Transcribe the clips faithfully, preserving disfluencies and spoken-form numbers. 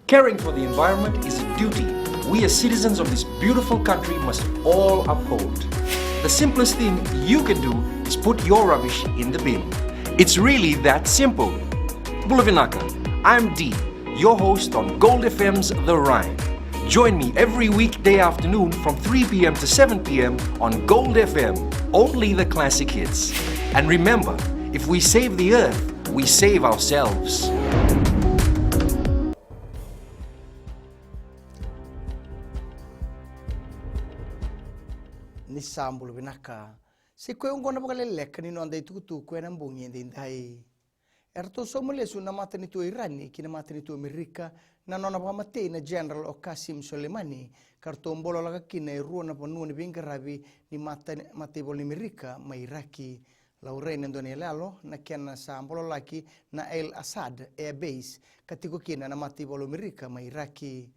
Caring for the environment is a duty we as citizens of this beautiful country must all uphold. The simplest thing you can do is put your rubbish in the bin. It's really that simple. Bula vinaka, I'm Dee, your host on Gold F M's The Rhyme. Join me every weekday afternoon from three p.m. to seven p.m. on Gold F M, only the classic hits. And remember, if we save the earth, we save ourselves. Ni sa bula vinaka. Sa i koya oqo na vakaleleka ni noda itukutuku ena bogi edaidai. Eratou sauma lesu na matanitu o Irani ki na matanitu o Amerika na nona vakamatei na General o Qasim Soleimani, ka ratou bolo laka kina e rua na vanua ni veiqaravi ni mata, mataivalu ni Amerika mai Iraki. Laurai na dua na iyaloyalo na kena sa bololaki na Al Asad Air Base ka tiko kina na mataivalu Amerika mai Iraki.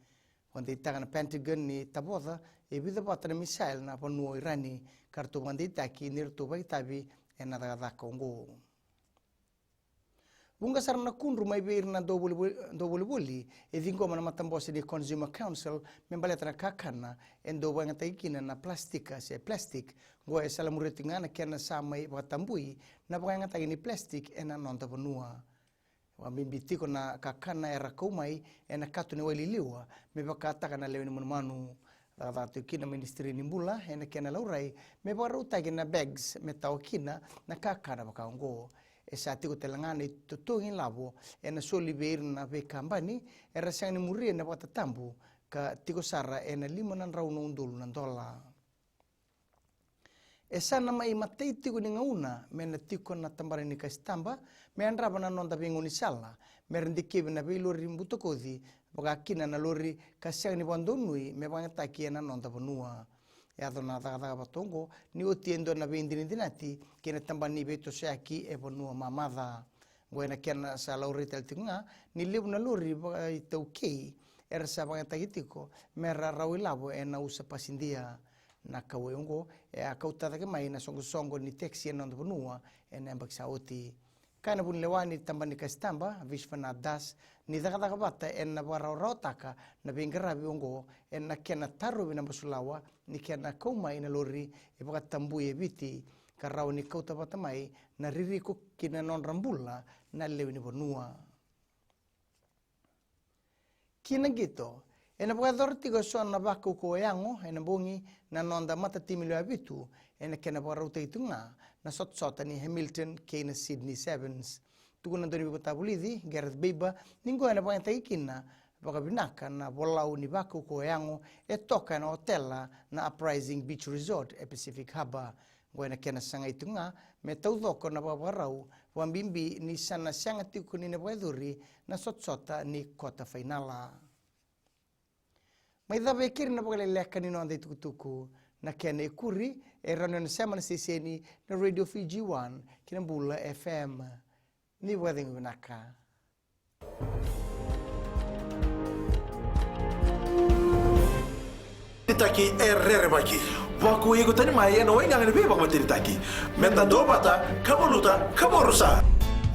Vakadeitaka na Pentagon ni tavoca e vica vata na missile na vanua o Irani ka ratou vakadeitaki ni ratou vakaitavi ena cakacaka oqo. Vuqa sara na kudru mai vei ira na dauvolivoli, dauvolivoli e ciqoma na matabose ni Consumer Council me baleta na kakana e dau vakayagataki kina na plastika se plastic. Oqo e salamuria tiko ga na kena sa mai vakatabui na vakayagataki ni plastic ena noda vanua. Vakabibi tiko na kakana era kau mai ena kato ni wai liliwa me vakataka na lewe ni manumanu. Cakacaka tiko kina na Ministry ni Bula ena kena laurai me vakarautaki na bags me tawa kina na kakana vaka oqo. E sa tiko tale ga na itotogi lavo ena soli vei ira na veikabani era sega ni muria na vakatatabu ka tiko sara ena lima na drau na udolu na dola. E sa na mai matai tiko ni gauna me na tiko na tabana ni kasitaba me yadrava na noda veigaunisala me ra dikevi na veilori butakoci, vaka kina na lori ka sega ni vakadonui me vakayagataki ena noda vanua. E yaco na cakacaka vata oqo ni oti e dua na veidinadinati kei na tabana ni veitosoyaki e vanua mamaca. Oqo ena kena sa laurai tale tiko ga ni levu na lori vakaitaukei era sa vakayagataki tiko me ra rawa ilavo ena usa pasidia. Na kauwai oqo e a kauta cake mai na soqosoqo ni taxi ena noda vanua ena yabaki sa oti. Kaya na vunilewa ni tabana ni kasitaba, Vishwanath Das, ni cakacaka vata ena vakarawarawataka na veiqaravi oqo ena kena tarovi na basulawa ni kena kau mai na lori e vakatabui e Viti ka rawa ni kauta vata mai na ririko ki na nodra bula na lewe ni vanua. Ki na qito, ena vakayacora tiko eso na vakaukauwa yago ena bogi na noda matatimi lewe vitu ena kena vakarautaki tiko ga na sotasota ni Hamilton kei na Sydney Sevens. Tukuna na dauniveivakatavulici Gareth Baber ni oqo ena vakayagataki kina vakavinaka na volau ni vakaukauwa yago e toka ena otela na Uprising Beach Resort e Pacific Harbour. Oqo ena kena sagai tiko ga me taucoko na vakavakarau, vakabibi ni sa na sega tiko ni na vakayacori na sotasota ni kota fainala. Mai cava e keri na vakaleleka ni noda itukutuku. Na kena ikuri e rawa ni o na sema na siteseni na Radio Fiji One kei na Bula F M. Ni vakacegu vinaka. Itaki e rerevaki. Vakuai iko tani mai ena waigaga ni veivakamatenitaki. Meda duavata ka valuta ka vakarusa.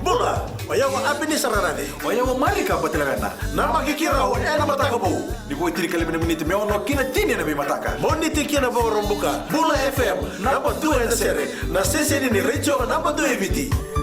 Bula. O yau o Apenisa Rarace. O yau o Marika Batilavena. Namaki keirau ena Mataka Vou. Ni vo e tinikalima na miniti me ono ki na tini ena veimataka. Moniti ki na Vakaraubuka. Bula F M, naba dua ena sere. Na siteseni ni retio naba dua e Viti.